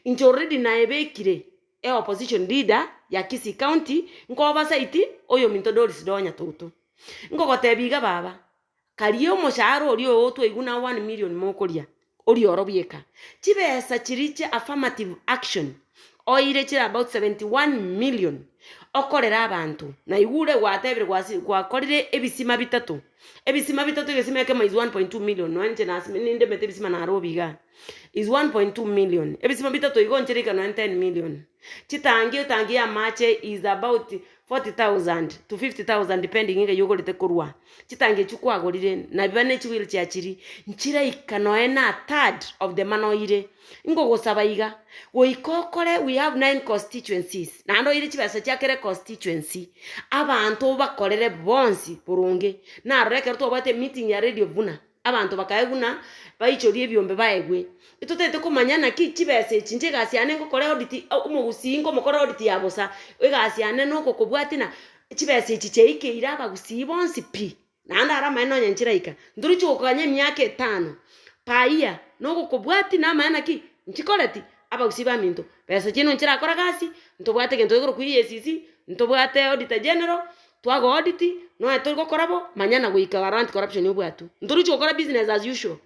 Inche already naebekire e opposition leader ya Kisii county nko oversight oyominto Doris Donya Touto. Nkogotebia iga baba, karia omoshahara oria oo twaigwa na one million mokoria, oria oro bweka. Chibesa chiria chia affirmative action oire chire about 71 million okorere abanto, naigure gwatebire gwasi gwakorire ebisima bitato, ebisima bitato egesima ekemo is 1.2 million nonya inche nasi nindemete ebisima Nairobi igaa. Is 1.2 million, ebisima bitato igo nchire ika nonya 10 million. Chitangi etangi ya amache is about 40,000 to 50,000 depending ng'ai ogorete korwa. Chitangi echio kwagorire nabiba ne chiwheelchair chiria, nchiraika nonya na a third of the money oire. Nkogosaba iga, goika okore we have nine constituencies, naende oire chibesa chia kera econstituency, abanto obakorere bonsi boronge. Narora ekero twabwate emeeting ya radio buna. Abanto bakaegwa buna baichorie ebiombe baegwe. Totagete komanya naki chibesa echi inche egasi yane ngokora audit omogusii nkomokora audit ya bosa, egasi yane nokokobwatia na chibesa echi chiaikeire abagusii bonsi pi, naende aro amaene nonye nchiraika. Ntorochi gokoganya emiaka etano, per year nogokobwatia na amaene naki nchikoreti abagusii baminto. Besa chiaino nchirakora gasi, ntobwate egento gekorokwa EACC, ntobwate auditor general, twago audit, nonya tori gokora bo, manya na goika aro anti corruption obwatwe. Ntorichi gokora business as usual.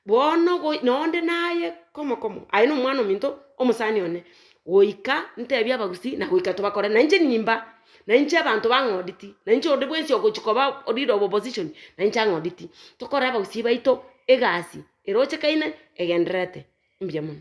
Bono goi nonde naye komo komo, aye na omwana ominto, omosani one, goika ntebie abagusii na goika tobakore, na inche nimba, na inche abanto bang'auditi, na inche onde bwensi ogochi koba leader of opposition, na inche ang'auditi. Tokore abagusii baito egasi erochekaine egendererete, mbuya mono.